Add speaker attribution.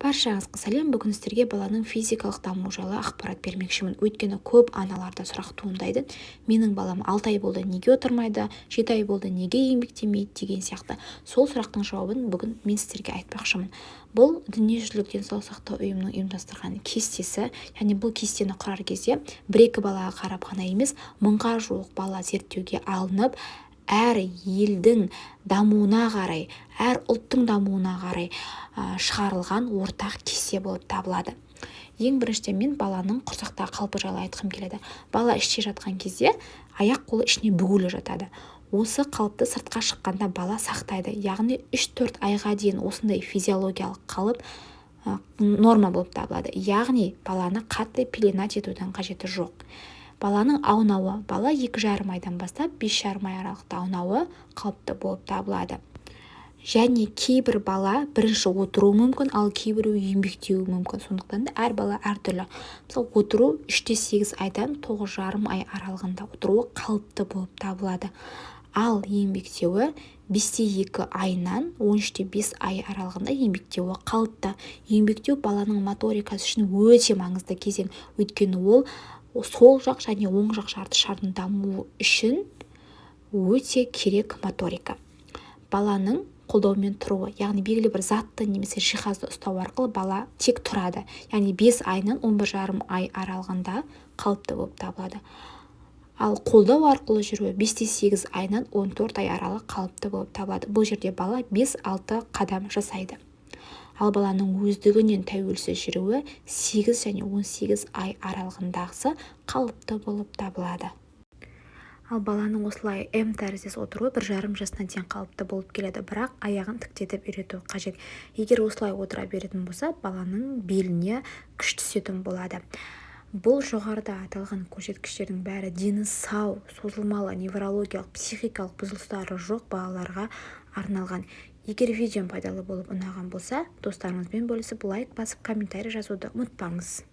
Speaker 1: Баршаңызға сәлем! Бүгін сіздерге баланың физикалық дамуы жайлы ақпарат бермекшімін. Өйткені көп аналарда сұрақ туындайды: «Менің балам 6 ай болды, неге отырмайды? 7 ай болды, неге еңбектемейді?» деген сияқты. Сол сұрақтың жауабын бүгін мен сіздерге айтпақшымын. Бұл Дүниежүзілік денсаулық сақтау ұйымының ұйымдастырған кестесі. Яғни бұл кестені құрар кезде бір екі балаға қарап қана емес, 1000-ға жуық бала зерттеуге алынып, әр елдің дамуына қарай, әр ұлттың дамуына қарай шығарылған ортақ кесте болып табылады. Ең біріншіден, мен баланың құрсақтағы қалпы жайлы айтқым келеді. Бала іште жатқан кезде аяқ қолы ішіне бүгулі жатады. Осы қалыпты сыртқа шыққанда бала сақтайды. Яғни 3-4 айға дейін осындай физиологиялық қалып норма болып табылады. Яғни баланы қатты пеленать етудің қажеті жоқ. Баланың аунауы: бала 2,5 айдан бастап 5,5 ай аралықта аунауы қалыпты болып табылады. Және кейбір бала бірінші отыруы мүмкін, ал кейбіреуі еңбектеуі мүмкін. Сондықтан да әр бала әртүрлі. Мысалы, отыру 3,8 айдан 9,5 ай аралығында отыруы қалыпты болып табылады. Ал еңбектеуі 5,2 айынан 13,5 ай аралығында еңбектеуі қалыпты. Еңбектеу баланың моторикасы үшін өте маңызды кезең, өйткені ол сол жақ және оң жақ жарты шардың дамуы үшін өте керек моторика. Баланың қолдаумен тұруы, яғни белгілі бір затты немесе жиһазды ұстау арқылы бала тек тұрады. Яғни 5 айынан 11,5 ай аралығында қалыпты болып табылады. Ал қолдау арқылы жүруі 5,8 айынан 14 ай аралы қалыпты болып табылады. Бұл жерде бала 5-6 қадам жасайды. Ал баланың өздігінен тәуелсіз жүруі 8 және 18 ай аралығындағысы қалыпты болып табылады. Ал баланың осылай М тәріздес отыруы 1,5 жасына дейін қалыпты болып келеді, бірақ аяғын тіктетіп үйрету қажет. Егер осылай отыра беретін болса, баланың беліне күш түсетін болады. Бұл жоғарыда аталған көрсеткіштердің бәрі дені сау, созылмалы неврологиялық, психикалық бұзылыстары жоқ балаларға арналған. Егер видеом пайдалы болып ұнаған болса, достарыңызбен бөлісіп, лайк басып, комментарий жазуды ұмытпаңыз.